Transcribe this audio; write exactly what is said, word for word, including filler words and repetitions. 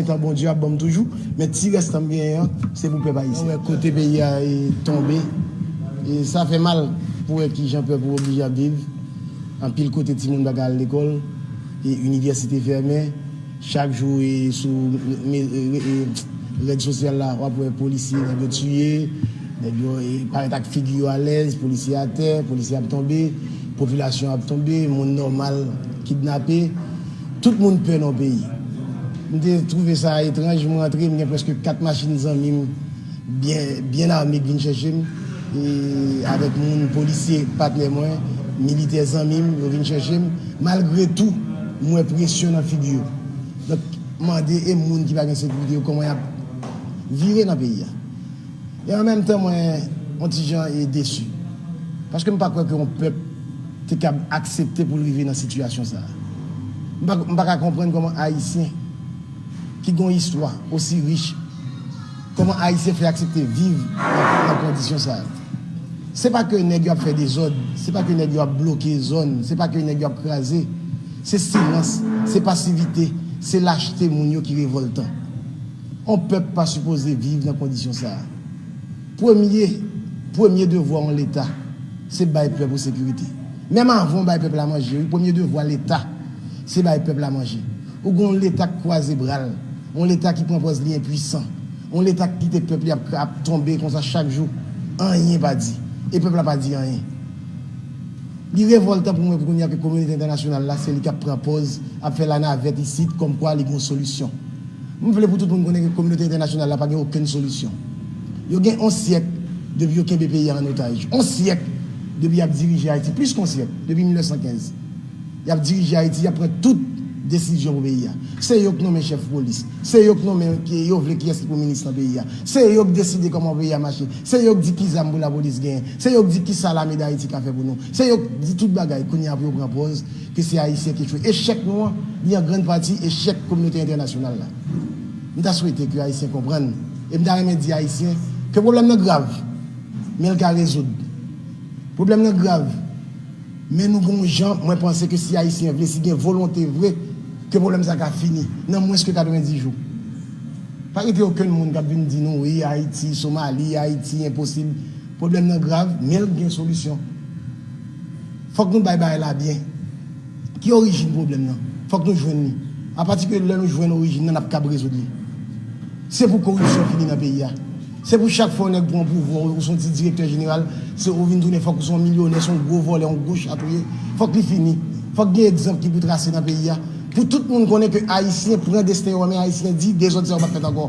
Tan Bondye ap ban m toujou, men ti rès tan m genyen an, se pou pèp ayisyen. Wè kote peyi a e tonbe, e sa fè mal pou wè kijan pèp ou oblije ap viv. Anpil kote timoun pa ka al lekòl, e inivèsite fèmen. Chak jou e sou me- e- e- rèd sosyal la, w ap wè polisye, nèg yo tiye, nèg yo e parèt ak figi yo alèz, polisye atè, polisye ap tonbe, popilasyon ap tonbe, moun nòmal kidnape. Tout moun pè nan peyi. M te twouve sa etranj, m rantre, m gen prèske kat machin zanmi m byen, byen ame k vin chèche m, e avèk moun, polisye, patnè mwen, militè zanmi m, yo vin chèche m. Malgre tou, m wè presyon nan figi yo. Donk, mande e moun ki pa gen sekirite yo kòman y ap vire nan peyi a. E an menm tan, mwen yon ti jan e desi. Paske m pa kwè ke yon pèp te kab aksepte pou l rive nan sitiyasyon sa a. M pa, m pa ka konprann kòman Ayisyen ki gen yon istwa osi rich, kòman Ayisyen fè aksepte viv nan, nan kondisyon sa a. Se pa ke nèg yo ap fè dezòd, se pa ke nèg yo ap bloke zòn, se pa ke nèg yo ap kraze. Se silans, se pasivite, se lachte moun yo ki revòltan. On pèp pa sipoze viv nan kondisyon sa a. Premye, premye devwa yon Leta, se bay pèp ou sekirite. Menm avan w bay pèp la manje, wi, premye devwa Leta, se bay pèp la manje. Ou gen yon Leta k kwaze bra l, yon Leta ki pran pòz li enpwisan, yon Leta k kite pèp li ap, ap tonbe konsa chak jou, anyen pa di. E pèp la pa di anyen. Li revòltan pou mwen pou kounye a ke kominote entènasyonal la, se li k ap pran pòz, ap fè lanavèt isit, kòmkwa li gen yon solisyon. M vle pou tout moun konnen ke kominote entènasyonal la pa gen okenn solisyon. Yo gen yon syèk depi yo kenbe peyi a an otaj. Yon syèk depi y ap dirije Ayiti, plis ke yon syèk, depi mil nèf san kenz. Y ap dirije Ayiti, y ap pran tout desizyon pou peyi a. Se yo k nonmen chèf polis. Se yo k nonmen, ki, yo vle kiyès ki pou minis nan peyi a. Se yo k deside kòman peyi a mache. Se yo k di ki zam pou lapolis genyen. Se yo k di ki sa Lame Dayiti ka fè pou nou. Se yo k di tout bagay. Kounye a pou yo pran pòz ke se Ayisyen ki echwe. Echèk nou an, li an grann pati echèk kominote entènasyonal la. M ta swete ke Ayisyen konprann. E m ta renmen di Ayisyen ke pwoblèm nan grav. Men l ka rezoud. Pwoblèm nan grav. Men nou gen yon jan, mwen panse ke si Ayisyen vle, si gen volonte vre, ke pwoblèm sa ka fini nan mwens ke katrevenndis jou. Pa kite okenn moun k ap vin di nou, wi, Ayiti, Somali, Ayiti, enposib. Pwoblèm nan grav, men l gen solisyon. Fòk nou bay bagay la byen. Ki orijin pwoblèm nan? Fòk nou jwenn li. Apati ke lè nou jwenn orijin nan, n ap kab rezoud li. Se pou koripsyon fini nan peyi a. Se pou chak fwa yon nèg pran pouvwa, ou se yon ti direktè jeneral, se ou vin tounen, fòk ou se yon milyonè, se yon gwo vòlè, yon gwo chat ou ye. Fòk li fini. Fòk gen egzanp ki pou trase nan peyi a. Pou tout moun konnen ke Ayisyen pran desten yo an men, Ayisyen di dezòd sa yo p ap fèt ankò.